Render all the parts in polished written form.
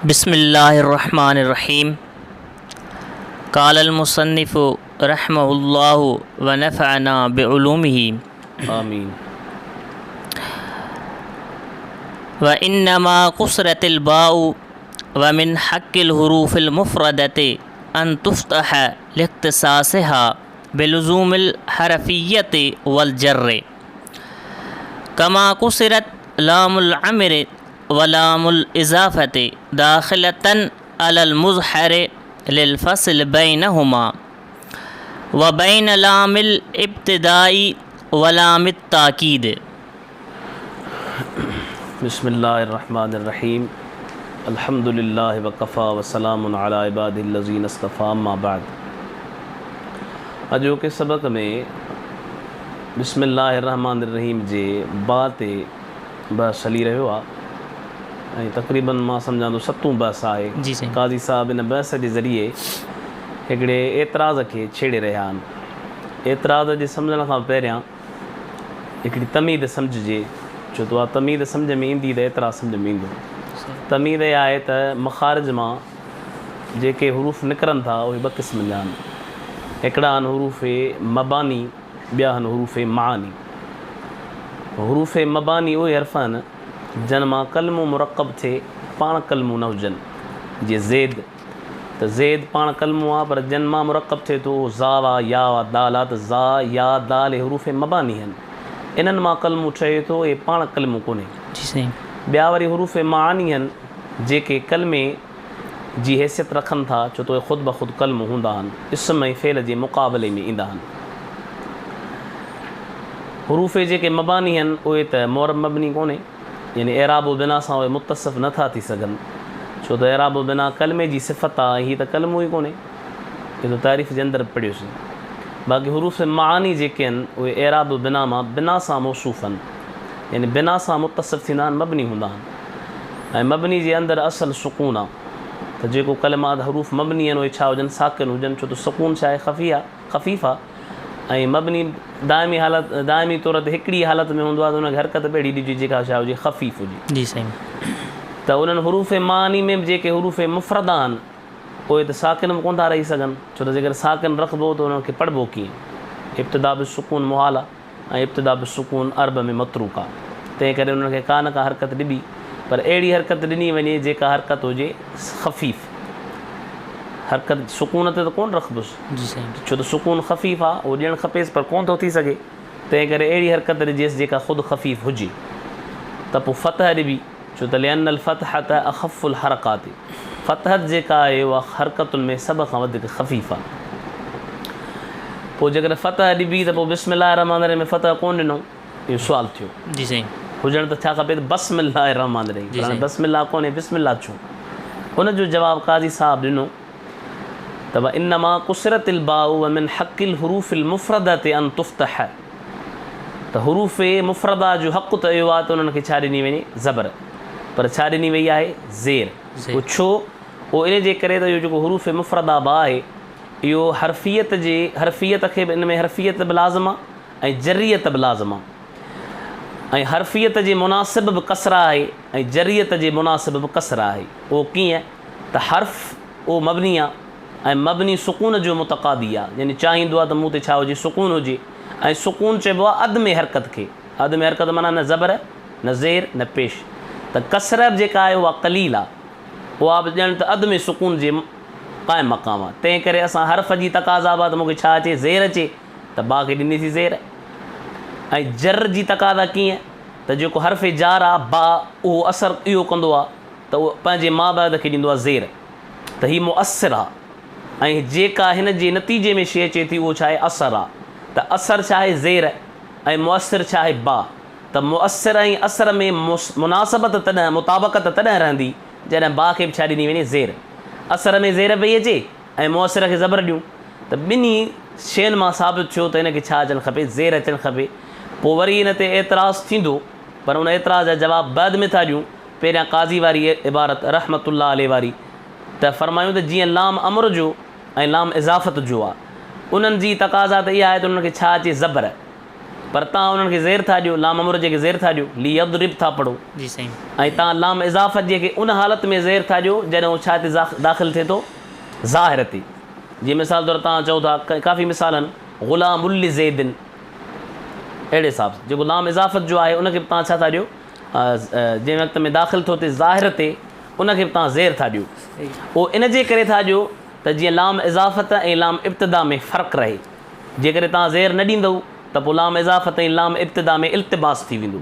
بسم الله الرحمن الرحيم قال المصنف رحمه الله ونفعنا بعلومه آمين. وانما قصرت الباء ومن حق الحروف المفردة ان تفتح لاختصاصها بلزوم الحرفية والجر كما قصرت لام الامر ولام الاضافة داخلة على المظهر للفصل بينهما وبين لام الابتداء ولام التاڪيد. بسم الله الرحمٰن الرحيم الحمد لله وڪفيٰ وسلام علي عباده الذين اصطفيٰ اما بعد اڄوڪي سبق ۾ بسم الله الرحمٰن الرحيم جي با تي بحث هلي رهيو آ ۽ تقريبن مان سمجهان ٿو ستون بحث آهي. جي سائين. قاضي صاحب ان بحث جي ذريعي هڪڙي اعتراض کي ڇيڙي رهيا آهن. اعتراض جي سمجهڻ کان پهريان هڪڙي تمهيد سمجهجي ڇو ته اها تمهيد سمجهه ۾ ايندي ته اعتراض سمجهه ۾ ايندو. تمهيد اها آهي ته مخارج مان جيڪي حروف نڪرن ٿا اهي ٻه قسمن جا آهن. هڪڙا آهن حروف مباني ٻيا آهن حروف معاني. حروف مباني اهي حرف آهن جن مان ڪلمو مرڪب ٿئي پاڻ ڪلمو نه هجن. جيئن زيد ته زيد پاڻ ڪلمو آ پر جن مان مرڪب ٿئي ٿو اهو زا آ، يا آ، دال آ ته زا، يا، دال اهي حروف مباني آهن. انهن مان ڪلمو ٺهي ٿو اهي پاڻ ڪلمو ڪونهي. جي سائين. ٻيا وري حروف معاني آهن جيڪي ڪلمي جي حيثيت رکن ٿا ڇو ته اهي خود بخود ڪلمو هوندا آهن، اسم ۽ فعل جي مقابلي ۾ ايندا آهن. حروف جيڪي مباني آهن اهي ته معرب مبني ڪونهي يعني اعراب و بنا سان اهي متصف نه ٿا ٿي سگهن ڇو ته اعراب و بنا ڪلمي جي صفت آهي ۽ هي ته ڪلمو ئي ڪونهي اهو ته تعريف جي اندر به پڙهيوسين. باقي حروف معاني جيڪي آهن اهي اعراب و بنا مان بنا سان موصوف آهن يعني بنا سان متصف ٿيندا آهن مبني هوندا آهن. ۽ مبني جي اندر اصل سڪون آ ته جيڪو ڪلمات حروف مبني آهن اهي ڇا هجن ساڪن هجن ڇو ته سڪون ڇا آهي خفي آ خفيف آ ۽ مبني دائمي حالت دائمي طور تي هڪڙي حالت ۾ هوندو آ ته ان کي حرڪت به اهڙي ڏجي جيڪا ڇا هجي خفيف هجي. جي سائين. ته انهن حروف معاني ۾ به جيڪي حروف مفرد آهن اهي ته ساڪن به ڪونه ٿا رهي سگهن ڇو ته جيڪڏهن ساڪن رکبو ته انهن کي پڙهبو ڪيئن ابتدا بالسڪون محال آ. ۽ ابتدا بالسڪون عرب ۾ متروڪ آ، تنهن ڪري انهن کي ڪا نه ڪا حرڪت ڏبي، پر اهڙي حرڪت ڏني وڃي جيڪا حرڪت هجي خفيف. حرڪت سڪون تي ته ڪونه رکبس، ڇو ته سڪون خفيف آ، اهو ڏيڻ کپيس پر ڪونه ٿو ٿي سگهي، تنهن ڪري اهڙي حرڪت ڏجيس جيڪا خود خفيف هجي ته پوء فتح ڏبي، ڇو ته لأن الفتحة اخف الحرڪات فتحت جيڪا آهي اها حرڪتن ۾ سڀ کان وڌيڪ خفيف آهي. پوء جيڪڏهن فتح ڏبي ته پوء بسم الله الرحمٰن الرحيم ۾ فتح ڪونه ڏنو؟ اهو سوال ٿيو. جي سائين. هجڻ ته ڇا کپي ته بسم الله الرحمٰن الرحيم پر هاڻي بسم الله ڪونهي بسم الله ڇو؟ ان جو جواب قاضي صاحب ڏنو ته وانما ڪسرت الباء ومن حق الحروف المفردة ان تفتح ته حروف مفرده جو حق ته اهو آهي ته انهن کي ڇا ڏني وڃي؟ زبر. پر ڇا ڏني وئي آهي؟ زير. اهو ڇو؟ اهو ان جي ڪري ته اهو جيڪو حروف مفرده با آهي، اهو حرفيت جي حرفيت کي به ان ۾ حرفيت به لازم آهي ۽ جريت به لازم آهي ۽ حرفيت جي مناسب به ڪسره آهي ۽ جريت جي مناسب به ڪسره آهي. اهو ڪيئن؟ ته حرف اهو مبني آهي ۽ مبني سڪون جو متقاضي آهي يعني چاهيندو آهي ته مون تي ڇا هجي؟ سڪون هجي. ۽ سڪون چئبو آهي عدم حرڪت کي. عدم حرڪت معنيٰ نه زبر، نه زير، نه پيش. ته ڪسره به جيڪا آهي اها قليل آهي. اها به ڄڻ ته عدم سڪون جي قائم مقام آهي. تنهن ڪري اسان حرف جي تقاضا به آهي ته مون کي ڇا اچي؟ زير اچي ته با کي ڏني سين زير. ۽ جر جي تقاضا ڪيئن؟ ته جيڪو حرف جار آهي با اهو اثر اهو ڪندو آهي ته اهو پنهنجي مابعد کي ڏيندو آهي زير. ته هي مؤثر آهي. ۽ جيڪا هن جي نتيجي ۾ شيء اچي ٿي اهو ڇا آهي؟ اثر آ. ته اثر ڇا آهي؟ زير ۽ مؤثر ڇا آهي؟ با. ته مؤثر ۽ اثر ۾ مناسبت تڏهن، مطابقت تڏهن رهندي جڏهن با کي به ڇا ڏني وڃي؟ زير. اثر ۾ زير پئي اچي ۽ مؤثر کي زبر ڏيون ته ٻنهي شين مان ثابت ٿيو ته هن کي ڇا اچڻ کپي؟ زير اچڻ کپي. پوء وري ان تي اعتراض ٿيندو پر ان اعتراض جا جواب بعد ۾ ٿا ڏيون. پهريان قاضي واري عبارت رحمة الله عليه واري ته فرمايون ته جيئن لام امر جو ۽ لام اضافت جو آ انهن جي تقاضا ته اها آهي ته انهن کي ڇا اچي زبر پر توهان انهن کي زير ٿا ڏيو، لام امر جي کي زير ٿا ڏيو، ليضرب ٿا پڙهو. جي سائين. ۽ توهان لام اضافت جي کي ان حالت ۾ زير ٿا ڏيو جڏهن اهو ڇا تي داخل ٿئي ٿو؟ ظاهر تي. جيئن مثال طور توهان چئو ٿا، ڪافي مثال آهن، غلام لزيد اهڙي حساب سان جيڪو لام اضافت جو آهي ان کي به توهان ڇا ٿا ڏيو؟ جنهن وقت ۾ داخل ٿو ٿئي ظاهر تي ان کي به توهان زير ٿا ڏيو. اهو ان جي ڪري ٿا ڏيو ته جيئن لام اضافت ۽ لام ابتدا ۾ فرق رهي. جيڪڏهن توهان زير نه ڏيندؤ ته پوء لام اضافت ۽ لام ابتدا ۾ التباس ٿي ويندو.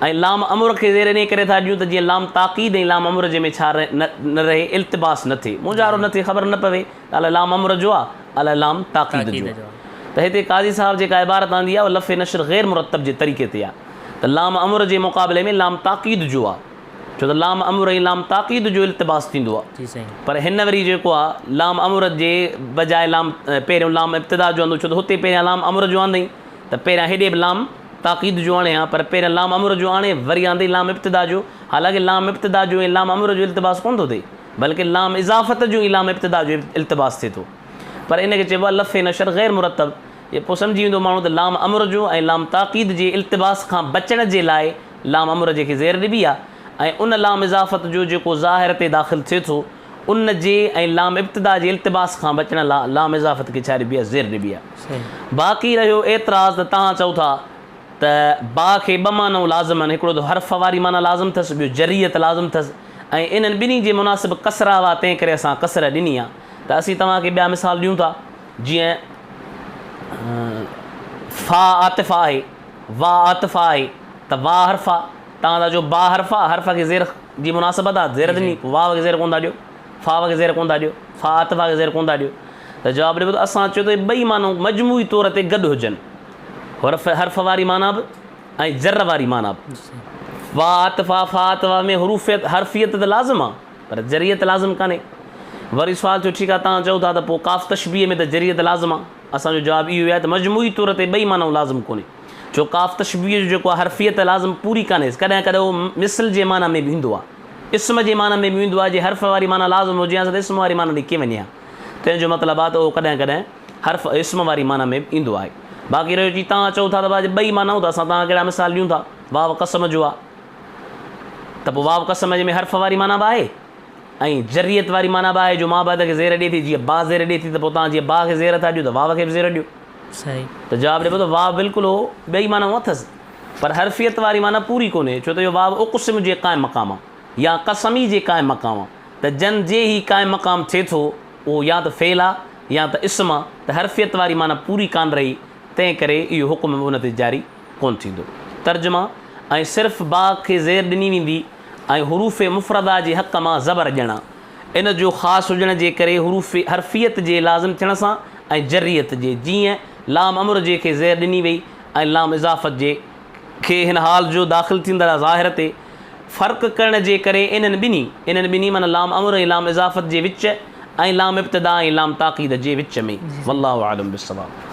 ۽ لام امر کي زير انهيء ڪري ٿا ڏيون ته جيئن لام تاڪيد ۽ لام امر جي ۾ ڇا نه رهي، التباس نه ٿئي، مونجهارو نه ٿئي، خبر نه پوي ته الائي لام امر جو آهي الائي لام تاڪيد جو آهي. ته هتي قاضي صاحب جيڪا عبارت آندي آهي اها لف نشر غير مرتب جي طريقي تي آهي ته لام امر جي مقابلي ۾ لام تاڪيد جو آهي. ڇو ته لام امر ۽ لام تاڪيد جو التباس ٿيندو آهي پر هن وري جيڪو آهي لام امر جي بجاء لام پهريون لام ابتدا جو آندو ڇو ته هتي پهريان لام امر جو آندئين ته پهريان هيڏي به لام تاڪيد جو آڻي ها پر پهريان لام امر جو آڻي وري آندئين لام ابتدا جو حالانڪه لام ابتدا جو ۽ لام امر جو التباس ڪونه ٿو ٿئي بلڪه لام اضافت جو ۽ لام ابتدا جو التباس ٿئي ٿو پر ان کي چئبو آهي لف نشر غير مرتب پوء سمجهي ويندو ماڻهو ته لام امر جو ۽ لام تاڪيد جي التباس کان بچڻ جي لاء لام امر جي کي زير ڏبي آ ۽ ان لام اضافت جو جيڪو ظاهر تي داخل ٿئي ٿو ان جي ۽ لام ابتدا جي التباس کان بچڻ لا لام اضافت کي ڇا ڏبي آ زير ڏبي آ. باقي رهيو اعتراض ته توهان چئو ٿا ته با کي ٻه معنائون لازم آهن هڪڙو ته حرف واري معنيٰ لازم ٿس ٻيو جريت لازم ٿس ۽ انهن ٻنهي جي مناسب ڪسره هئا تنهن ڪري اسان ڪسره ڏني آ ته اسين توهان کي ٻيا مثال ڏيون ٿا جيئن فا عاطفه آهي وا عاطفه آهي ته وا حرف آ، توهان ٿا چئو با حرف آ، حرف کي زير جي مناسبت آ، زير ڏني، پوء واو کي زير ڪونه ٿا ڏيو، فاء کي زير ڪونه ٿا ڏيو، فا عاطفه کي زير ڪونه ٿا ڏيو ته جواب ڏبو ته اسان چيو ته اهي ٻئي معنائون مجموعي طور تي گڏ هجن، حرف حرف واري معنيٰ به ۽ جر واري معنيٰ به. وا عاطفه، فا عاطفه ۾ حروفيت حرفيت ته لازم آ پر جريت لازم ڪانهي. وري سوال ٿيو ٺيڪ آ توهان چئو ٿا ته پوء قاف تشبيهه ۾ ته جريت لازم آ، اسان جو جواب اهو ئي آهي ته مجموعي طور تي ٻئي معنائون لازم ڪونهي. ڇو قاف تشبيهه جو جيڪو آهي حرفيت لازم پوري ڪانهيس، ڪڏهن ڪڏهن اهو مثل جي معنيٰ ۾ به ايندو آهي، اسم جي معنيٰ ۾ به ايندو آهي، جي حرف واري معنيٰ لازم هجي ها ته اسم واري معنيٰ ڏي ڪيئن وڃي ها؟ تنهن جو مطلب آهي ته اهو ڪڏهن ڪڏهن حرف اسم واري معنيٰ ۾ به ايندو آهي. باقي رهيو جي توهان چئو ٿا ته ڀاء جي ٻئي معنائون ته اسان توهان کي ڪهڙا مثال ڏيون ٿا، واو قسم جو آهي ته پوء واو قسم جي ۾ حرف واري معنيٰ به آهي ۽ جريت واري معنيٰ به آهي جو ما بعد کي زير ڏئي ٿي، جيئن با زير ڏئي ٿي ته پوء توهان جيئن با کي زير ٿا ڏيو ته واو کي به زير ڏيو. صحيح. ته جواب ڏبو ته واو بلڪل هو ٻئي معنائون اٿس پر حرفيت واري معنيٰ پوري ڪونهي ڇو ته اهو واو اقسم جي قائم مقام آ يا قسمي جي قائم مقام آ ته جن جي هي قائم مقام ٿئي ٿو اهو يا ته فعل آ يا ته اسم آ ته حرفيت واري معنيٰ پوري ڪانه رهي تنهن ڪري اهو حڪم به ان تي جاري ڪونه ٿيندو. ترجمه، ۽ صرف با کي زير ڏني ويندي ۽ حروف مفرده جي حق مان زبر ڏيڻا. ان جو خاص هجڻ جي ڪري حروف حرفيت جي لازم ٿيڻ سان ۽ جريت جي، جيئن لام امر جي کي زير ڏني وئي ۽ لام اضافت جي کي هن حال جو داخل ٿيندڙ ظاهر تي فرق ڪرڻ جي ڪري انهن ٻنهي، انهن ٻنهي معنيٰ لام امر ۽ لام اضافت جي وچ ۽ لام ابتدا ۽ لام تاڪيد جي وچ ۾. والله اعلم بالصواب.